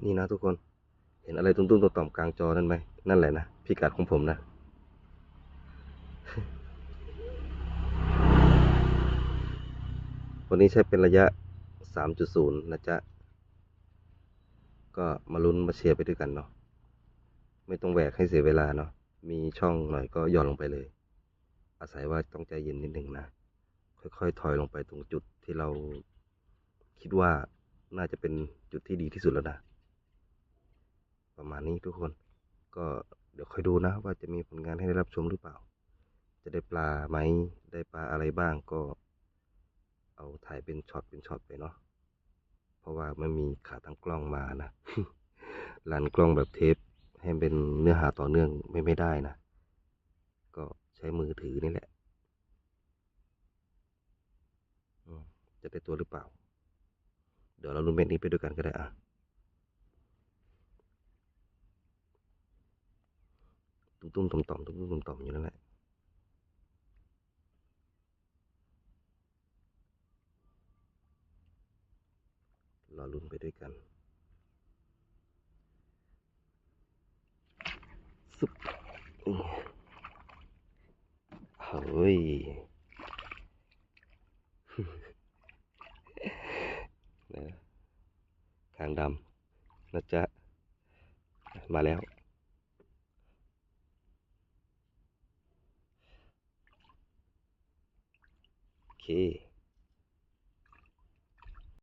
ນີ້ນະທຸກຄົນ ເຫັນອະໄລຕຸ້ມໆຕ່ອມໆກາງຈໍນັ້ນໄໝ? ນັ້ນແຫຼະນະ ພິກັດຂອງຜົມນະ. ວັນນີ້ໃຊ້ເປັນໄລຍະສາມຈຸດສູນນະຈ໊ະ ກໍມາລຸ້ນມາເຊຍໄປດ້ວຍກັນເນາະ ໄມ່ຕ້ອງແຫວກໃຫ້ເສຍເວລາເນາະ ມີຊ່ອງໜ້ອຍກໍຢ່ອນລົງໄປເລີຍ. ອາໄສວ່າຕ້ອງໃຈເຢັນນິດໜຶ່ງນະ ຄ່ອຍໆຖອຍລົງໄປຕົງຈຸດທີ່ເຮົາຄິດວ່າໜ້າຈະເປັນຈຸດທີ່ດີທີ່ສຸດແລ້ວນະ ປະມານນີ້ທຸກຄົນ. ກໍດຽວຄ່ອຍດູນະວ່າຈະມີຜົນງານໃຫ້ໄດ້ຮັບຊົມຫຼືເປົ່າ ຈະໄດ້ປາໄໝ ໄດ້ປາອະໄລບ້າງ ກໍເອົາຖ່າຍເປັນຊັອດເປັນຊັອດໄປເນາະ ເພາະວ່າມັນມີຂາຕັ້ງກ້ອງມານະ ລັນກ້ອງແບບເທບໃຫ້ເປັນເນື້ອຫາຕໍ່ເນື່ອງໄປໄມ່ໄດ້ນະ ກໍໃຊ້ມືຖືນີ້ແຫຼະ. ອືມ ຈະໄດ້ຕົວຫຼືເປົ່າ ດຽວເຮົາລຸ້ນເມັດນີ້ໄປດ້ວຍກັນກໍໄດ້ອະ. ຕຸ້ມໆຕ່ອມໆ ຕຸ້ມໆຕ່ອມໆຢູ່ນັ້ນແຫຼະ ລໍລຸ້ນໄປດ້ວຍກັນ. ຊຶບ ເຮີ້ຍ ນະ ຄາງດຳນະຈ໊ະ ມາແລ້ວ. ໂອເຄ